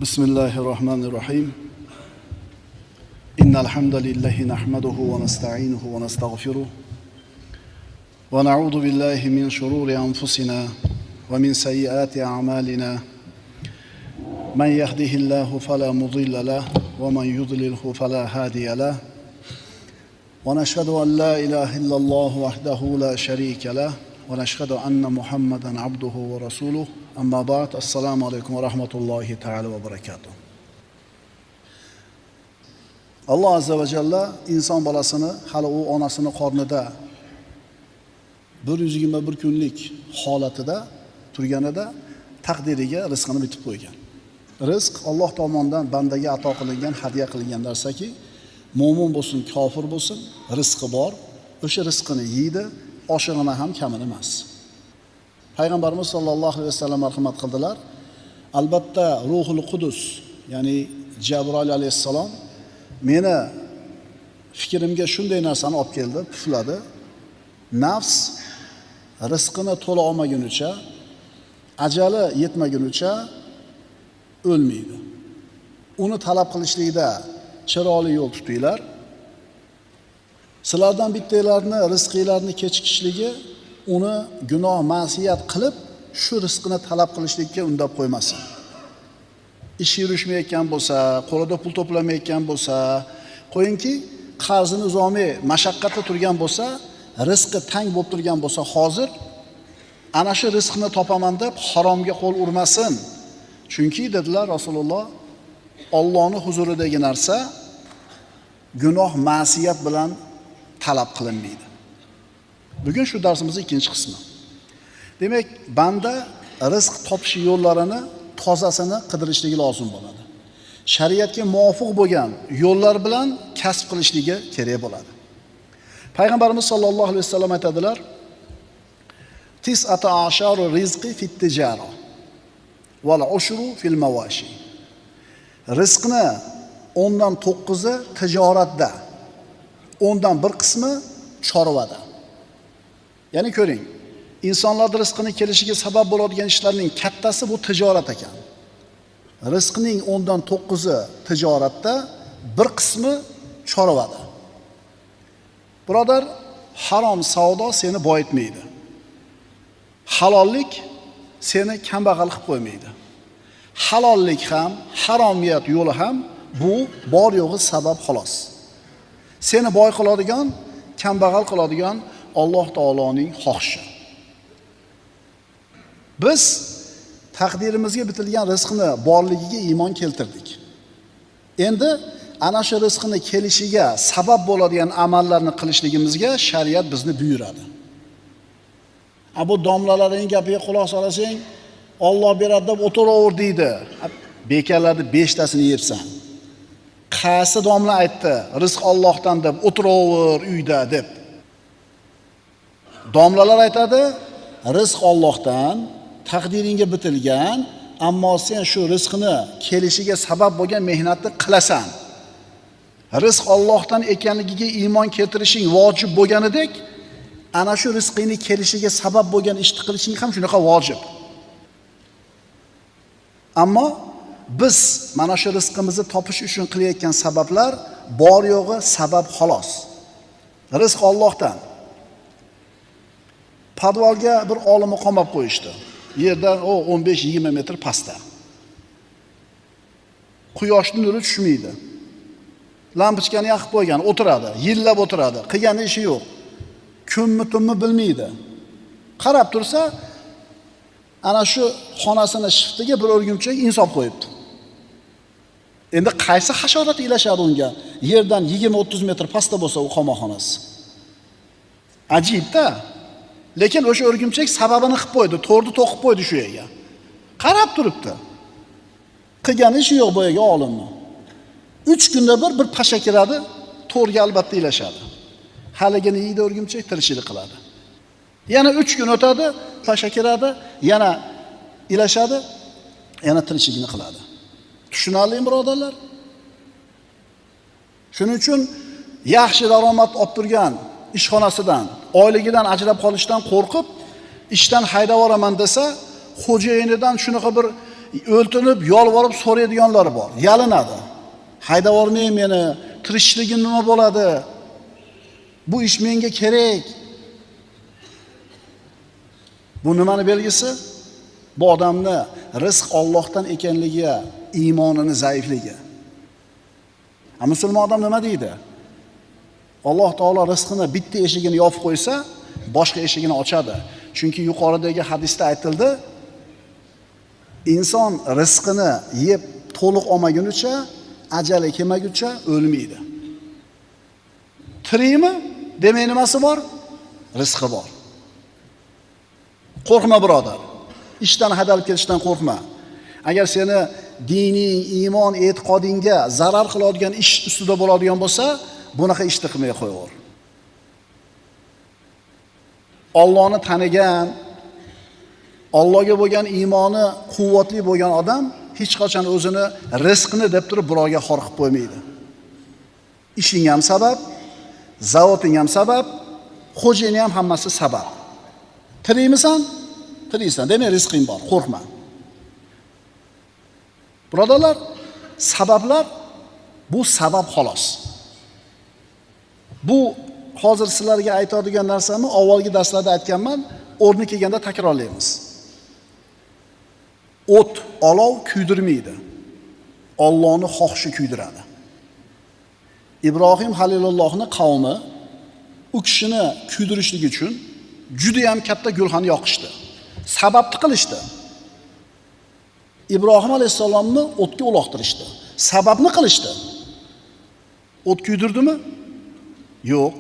بسم الله الرحمن الرحيم. إن الحمد لله نحمده ونستعينه ونستغفره ونعوذ بالله من شرور أنفسنا ومن سيئات أعمالنا. من يهده الله فلا مضل له ومن يضلله فلا هادي له. ونشهد أن لا إله إلا الله وحده لا شريك له ونشهد أن محمدا عبده ورسوله. أما بعد، السلام عليكم ورحمة الله تعالى وبركاته. Alloh azza va jalla inson bolasini hali u onasini qornida 121 kunlik holatida turganida taqdiriga rizqini bitib qo'ygan. Rizq Alloh tomonidan bandaga ato qilingan, hadya qilingan narsaki, mo'min bo'lsin, kofir bo'lsin, rizqi bor, o'sha rizqini yeydi, oshig'ini ham kamini emas. Payg'ambarimiz sollallohu alayhi vasallam marhamat qildilar. Albatta Ruhul Qudus, ya'ni Jabroil alayhissalom meni fikrimga shunday narsani olib keldi, pufladi. Nafs rizqini to'la olmagunicha, ajali yetmagunicha o'lmaydi. Uni talab qilishlikda chiroyli yo'l tutinglar. Sizlardan bittanglarni rizqinglarni kechikishligi uni gunoh ma'siyat qilib shu rizqini talab qilishlikka undab qo'ymasin. Ish yurishmayotgan bo'lsa, qo'lida pul to'plamayotgan bo'lsa, qo'yingki, qarzini uzolmay mashaqqatda turgan bo'lsa, rizqi tang bo'lib turgan bo'lsa, hozir ana shu rizqni topaman deb haromga qo'l urmasin. Chunki dedilar Rasululloh, Allohning huzuridagi narsa gunoh ma'siyat bilan talab qilinmaydi. Bugun shu darsimizning ikkinchi qismi. Demak, banda rizq topish yo'llarini tozasini qidirishligi lozim bo'ladi. Shariatga muvofiq bo'lgan yo'llar bilan kasb qilishligi kerak bo'ladi. Payg'ambarimiz sollallohu alayhi vasallam aytadilar: Tis'ata asharu rizqi fit tijara val ushru fil mawashi. Rizqni 10dan 9i tijoratda, 10dan 1 qismi chorvada. Ya'ni ko'ring, insonlar rizqini kelishiga sabab bo'ladigan ishlarning kattasi bu tijorat ekan. Rizqning 10dan 9i tijoratda, 1 qismi chorvada. Birodar, harom savdo seni boyitmaydi. Halollik seni kambag'al qilib qo'ymaydi. Halollik ham, haromiyat yo'li ham bu bor yo'g'i sabab xolos. Seni boy qiladigan, kambag'al qiladigan Alloh taoloning xohishi. Biz taqdirimizga bitilgan rizqni borligiga iymon keltirdik. Endi ana shu rizqni kelishiga sabab bo'ladigan amallarni qilishligimizga shariat bizni buyuradi. Bu domlalarning gapiga quloq solasang, Alloh beradi deb o'tiraver deydi. Bekarlarni 5 tasini yebsan. Qaysi domla aytdi, rizq Allohdan deb o'tiraver uyda deb? Domlalar aytadi, rizq Allohdan, taqdiringga bitilgan, ammo sen shu rizqni kelishiga sabab bo'lgan mehnatni qilasan. Rizq Allohdan ekanligiga iymon keltirishing vojib bo'lganidek, ana shu rizqingni kelishiga sabab bo'lgan ishni qilishing ham shunaqa vojib. Ammo biz mana shu rizqimizni topish uchun qilayotgan sabablar bor yo'g'i sabab xolos. Rizq Allohdan. Podvalga bir olimni qamab qo'yishdi. Yerdan o 15-20 metr pastda. Quyoshning nuri tushmaydi. Lampochkani yoqib qo'ygan, o'tiradi, yillab o'tiradi, qilgan ishi yo'q. Kunmi tunmi bilmaydi. Qarab tursa, ana shu xonasini shiftiga bir o'rgimchak insof qo'yibdi. Endi qaysi hasharot ilashadi unga? Yerdan 20-30 metr pastda bo'lsa u qamoqxonasi. Ajib-da. Lekin o'sha o'rgimchak sababini qilib qo'ydi, to'rni to'qib qo'ydi shu yerga. Qarab turibdi. Qilgan ishi yo'q boyaga olimni. 3 kunda bir pasha kiradi, to'rga albatta ilashadi. Haligini yeydi o'rgimchak, tirishini qiladi. Yana 3 kun o'tadi, pasha kiradi, yana ilashadi, yana tirishligini qiladi. Tushunarlimi birodarlar? Shuning uchun yaxshi daromad olib turgan ishxonasidan, oyligidan ajrab qolishdan qo'rqib, ishdan haydab yuboraman desa, xo'jayinidan shunaqa bir o'ltinib, yolvorib so'raydiganlar bor. Yalinadi. Haydavormang meni, tirishligim nima bo'ladi? Bu ish menga kerak. Bu nimani belgisi? Bu odamni rizq Allohdan ekanligiga iymonini zaifligi. Musulmon odam nima deydi? Alloh taolo rizqini bitta eshigini yopib qo'ysa, boshqa eshigini ochadi. Chunki yuqoridagi hadisda aytildi, inson rizqini yeb to'liq olmagunicha, ajali kelmaguncha o'lmaydi. Tirikmi? Demak nimasi bor? Rizqi bor. Qo'rqma birodar. Ishdan haydalib ketishdan qo'rqma. Agar seni diniy, iymon, e'tiqodingga zarar qiladigan ish ustida bo'ladigan bo'lsa, bunaqa ishni qilmay qo'yaver. Allohni tanigan, Allohga bo'lgan iymoni quvvatli bo'lgan odam hech qachon o'zini rizqini deb turib birovga xor qilib qo'ymaydi. Ishing ham sabab, zavoting ham sabab, xo'jayini ham hammasi sabab. Tirikmisan? Tiriksan. Demak, rizqing bor, qo'rqma. Birodarlar, sabablar bu sabab xolos. Bu hozir sizlarga aytadigan narsamni avvalgi darslarda aytganman, o'rni kelganda takrorlaymiz. O't, olov kuydirmaydi. Allohning xohishi kuydiradi. Ibrohim Halilullohning qavmi u kishini kuydirishlik uchun juda ham katta gulxan yoqishdi. Sababni qilishdi. Ibrohim alayhissalomni o'tga uloqtirishdi. Sababni qilishdi. O't kuydirdimi? Yo'q.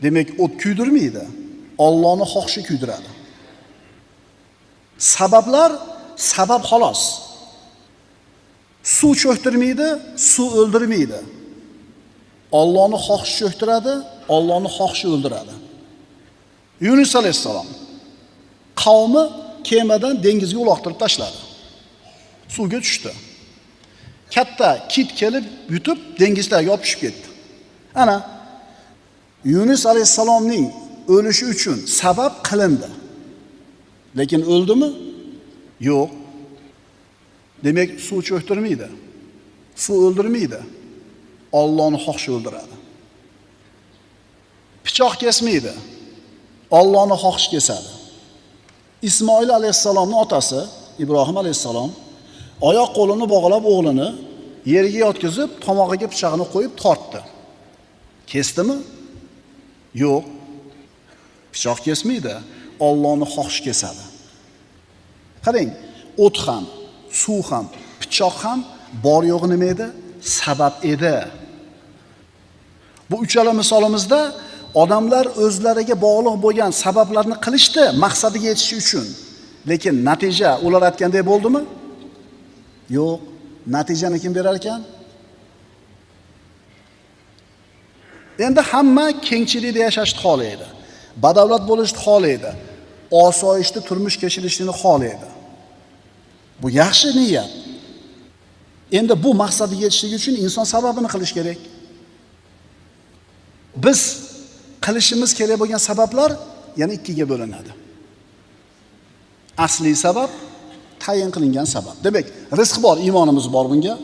Demak, o't kuydirmaydi. Allohning xohishi kuydiradi. Sabablar sabab xolos. Suv cho'ktirmaydi, suv o'ldirmaydi. Allohning xohishi cho'ktiradi, Allohning xohishi o'ldiradi. Yunus alayhissalom qavmi kemadan dengizga uloqtirib tashladi. Suvga tushdi. Katta kit kelib yutib dengizga yopishib ketdi. Ana Yunus alayhissalomning o'lishi uchun sabab qilindi. Lekin o'ldimi? Yo'q. Demak, suv cho'ktirmaydi. Suv o'ldirmaydi. Allohning xohishi o'ldiradi. Pichoq kesmaydi. Allohning xohishi kesadi. Ismoil alayhissalomning otasi Ibrohim alayhissalom oyoq qo'lini bog'lab o'g'lini yerga yotqizib, tomog'iga pichog'ini qo'yib tortdi. Kesdimi? Yo'q. Pichoq kesmaydi. Allohning xohishi kesadi. Qarang, o't ham, suv ham, pichoq ham bor yo'g'i nima edi? Sabab edi. Bu uchala misolimizda odamlar o'zlariga bog'liq bo'lgan sabablarni qilishdi maqsadiga yetish uchun. Lekin natija ular aytganday bo'ldimi? Yo'q. Natijani kim berar ekan? Endi hamma kengchilikda yashashni xohlaydi. Badavlat bo'lishni xohlaydi. Osoyishta turmush kechirishni xohlaydi. Bu yaxshi niyat. Endi bu maqsadga yetishlik uchun inson sababini qilish kerak. Biz qilishimiz kerak bo'lgan sabablar yana ikkiga bo'linadi. Asli sabab, tayin qilingan sabab. Demak, rizq bor, iymonimiz bor bunga.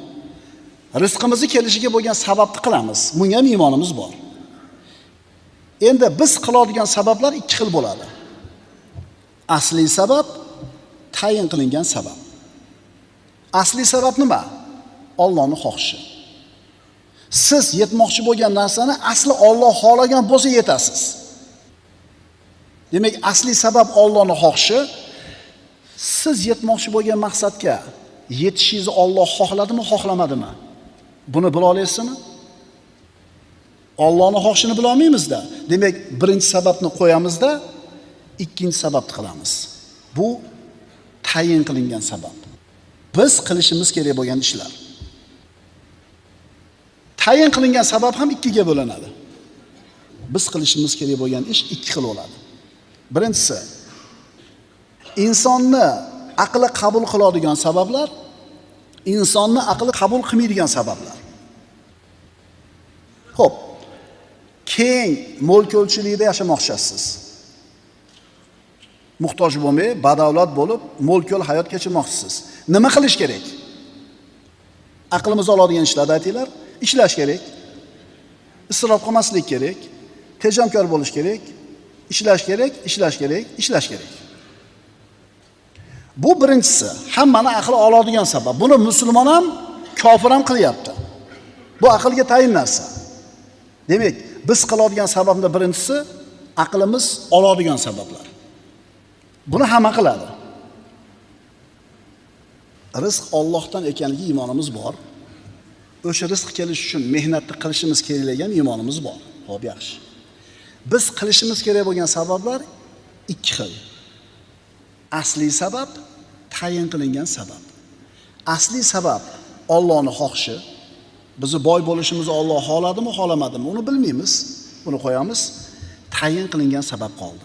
Rizqimizni kelishiga bo'lgan sababni qilamiz. Bunga ham iymonimiz bor. Endi biz qiladigan sabablar ikki xil bo'ladi. Asli sabab, tayin qilingan sabab. Asli sabab nima? Allohning xohishi. Siz yetmoqchi bo'lgan narsani asli Alloh xohlagan bo'lsa yetasiz. Demak, asli sabab Allohning xohishi. Siz yetmoqchi bo'lgan maqsadga yetishingizni Alloh xohladimi, xohlamadimi? Buni bila olasizmi? Allohning xohishini bila olmaymiz-da. Demak, birinchi sababni qo'yamizda, ikkinchi sababni qilamiz. Bu tayin qilingan sabab. Biz qilishimiz kerak bo'lgan ishlar. Tayin qilingan sabab ham ikkiga bo'linadi. Biz qilishimiz kerak bo'lgan ish ikki xil bo'ladi. Birinchisi, insonni aqli qabul qiladigan sabablar, insonni aqli qabul qilmaydigan sabablar. Xo'p, keng mo'l-ko'lchilikda yashamoqchisiz. Muhtoj bo'lmay, badavlat bo'lib, mo'l-ko'l hayot kechirmoqchisiz. Nima qilish kerak? Aqlimiz oladigan ishlarni aytinglar. Ishlash kerak. Isrof qilmaslik kerak. Tejamkor bo'lish kerak. Ishlash kerak, ishlash kerak, ishlash kerak. Bu birinchisi, hammani aqli oladigan sabab. Buni musulmon ham, kofir ham qilyapti. Bu aqlga tayin narsa. Demak, biz qiladigan sababning birinchisi aqlimiz oladigan sabablar. Buni hamma qiladi. Rizq Allohdan ekanligi iymonimiz bor. O'sha rizq kelish uchun mehnatni qilishimiz kerakligiga ham iymonimiz bor. Xo'p, yaxshi. Biz qilishimiz kerak bo'lgan sabablar ikki xil. Asli sabab, tayin qilingan sabab. Asli sabab Allohning xohishi. Bizi boy bo'lishimizni Alloh xohladimi, xohlamadimi, uni bilmaymiz. Buni qo'yamiz. Tayin qilingan sabab qoldi.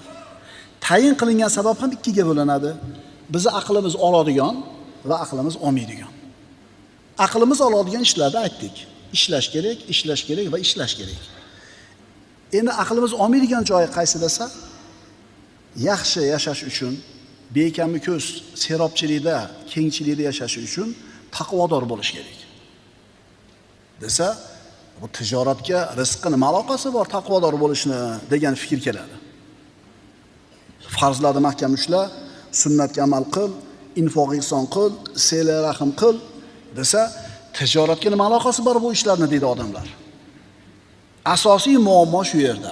Tayin qilingan sabab ham ikkiga bo'linadi. Bizi aqlimiz oladigan va aqlimiz olmaydigan. Aqlimiz oladigan ishlarni aytdik. Ishlash kerak, ishlash kerak va ishlash kerak. Endi aqlimiz olmaydigan joyi qaysi desa, yaxshi yashash uchun, bekami ko'z serobchilikda, kengchilikda yashash uchun taqvodor bo'lish kerak. Desa, bu tijoratga rizqqa nima aloqasi bor taqvodor bo'lishni degan fikr keladi. Farzlarni mahkam ushla, sunnatga amal qil, infoq ihson qil, sela rahm qil desa, tijoratga nima aloqasi bor bu ishlarni deydi odamlar. Asosiy muammo shu yerda.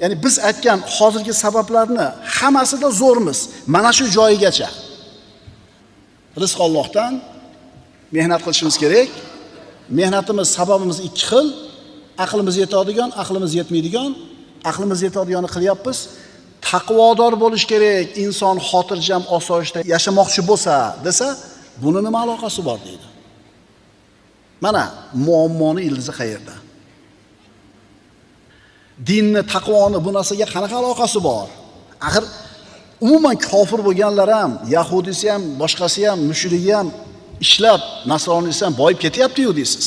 Ya'ni biz aytgan hozirgi sabablarni hammasida zo'rmiz. Mana shu joyigacha. Rizq Allohdan, mehnat qilishimiz kerak. Mehnatimiz sababimiz ikki xil. Aqlimiz yetadigan, aqlimiz yetmaydigan. Aqlimiz yetadigani qilyapmiz. Taqvodor bo'lish kerak, inson xotirjam, osoyishta yashamoqchi bo'lsa desa, buni nima aloqasi bor deydi. Mana muammoni ildizi qayerda? Dinni, taqvoni bu narsaga qanaqa aloqasi bor? Axir umuman kofir bo'lganlar ham, yahudisi ham, boshqasi ham, mushrigi ham ishlab, nasroniysi ham boyib ketyapti-yu deysiz.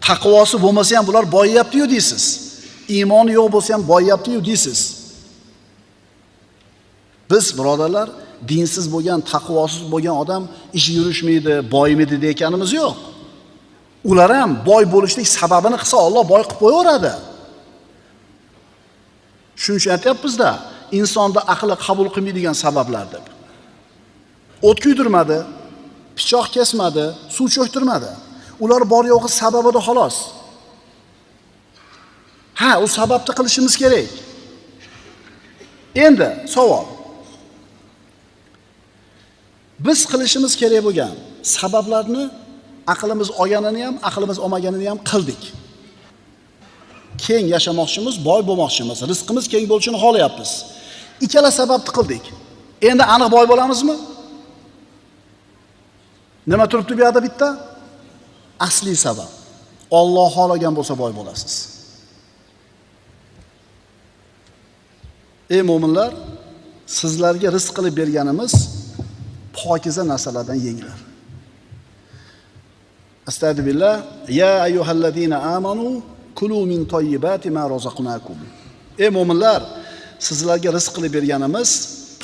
Taqvosi bo'lmasa ham bular boyiyapti-yu deysiz. Iymoni yo'q bo'lsa ham boyiyapti-yu deysiz. Biz birodarlar, dinsiz bo'lgan, taqvosiz bo'lgan odam ishi yurishmaydi, boymaydi deganimiz yo'q. Ular ham boy bo'lishlik sababini qilsa Alloh boy qilib qo'yaveradi. Shuning uchun aytyapmiz-da, insonda aqli qabul qilmaydigan sabablar deb. O't kuydirmadi, pichoq kesmadi, suv cho'ktirmadi. Ular bor yo'g'i sababida xolos. Ha, u sababni qilishimiz kerak. Endi savol. Biz qilishimiz kerak bo'lgan sabablarni aqlimiz olganini ham, aqlimiz olmaganini ham qildik. Keng yashamoqchimiz, boy bo'lmoqchimiz, rizqimiz keng bo'lishini xohlayapmiz. Ikkala sababni qildik. Endi aniq boy bo'lamizmi? Nima turibdi bu yerda bitta? Asli sabab. Alloh xohlagan bo'lsa boy bo'lasiz. Ey mo'minlar, sizlarga rizq qilib berganimiz pokiza narsalardan yenglar. Astagfirullah, ya ayyuhallazina amanu kulu min tayyibati ma razaqnakum. Ey mo'minlar, sizlarga rizq qilib berganimiz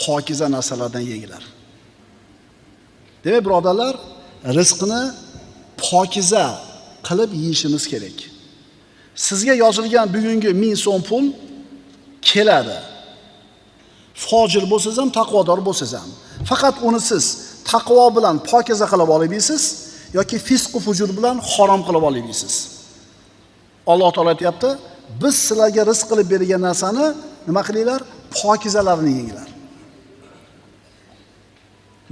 pokiza narsalardan yenglar. Demak, birodarlar, rizqni pokiza qilib yeyishimiz kerak. Sizga yozilgan bugungi 1000 so'm pul keladi. Fojir bo'lsangiz ham, taqvodor bo'lsangiz ham, faqat uni siz taqvo bilan pokiza qilib olib yeysiz yoki fisq va fujur bilan harom qilib olib yeysiz. Alloh taolo aytayapti, biz sizlarga rizq qilib bergan narsani nima qilinglar? Pokizalarini yenglar.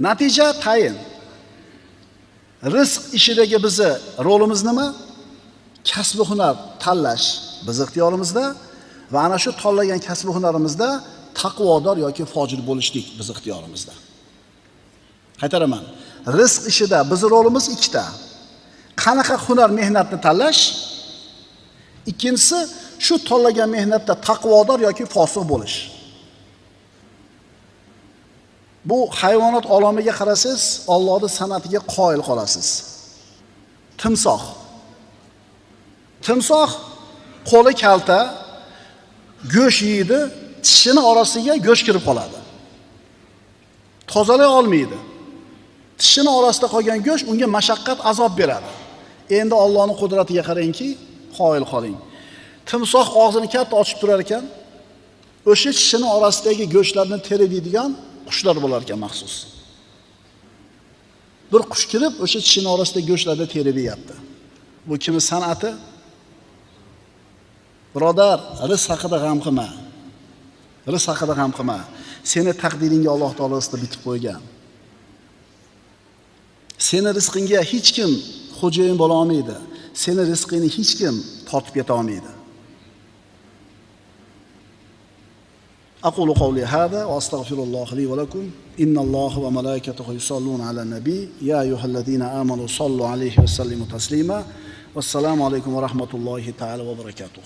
Natija tayin. Rizq ishidagi bizi rolimiz nima? Kasb hunar tanlash biz ixtiyorimizda va ana shu tanlagan kasb hunarimizda taqvodor yoki fojir bo'lishlik biz ixtiyorimizda. Qaytaraman. Rizq ishida biz rolimiz ikkita. Qanaqa hunar mehnatni tanlash? Ikkinchisi, shu tanlagan mehnatda taqvodor yoki fosiq bo'lish. Bu hayvonot olamiga qarasangiz, Allohning san'atiga qoyil qolasiz. Timsoh. Timsoh qo'li kalta, go'sht yeydi, Tishini orasiga go'sht kirib qoladi. Tozalay olmaydi. Tishini orasida qolgan go'sht unga mashaqqat, azob beradi. Endi Allohning qudratiga qarangki, qoyil qoling. Timsoh og'zini katta ochib turar ekan, o'sha tishini orasidagi go'shtlarni terib yeydigan qushlar bo'lar ekan maxsus. Bir qush kirib o'sha tishini orasidagi go'shtlarni terib yeyapti. Bu kimning san'ati? Birodar, rizq haqida g'am qilma. Rizq haqida g'am qilma. Seni taqdiringga Alloh taolo rizqni bitib qo'ygan. Seni rizqingga hech kim xo'jayin bo'la olmaydi. Seni rizqingni hech kim tortib keta olmaydi. أقول قولي هذا وأستغفر الله لي ولكم إن الله وملائكته يصلون على النبي يا أيها الذين آمنوا صلوا عليه وسلموا تسليما والسلام عليكم ورحمة الله تعالى وبركاته.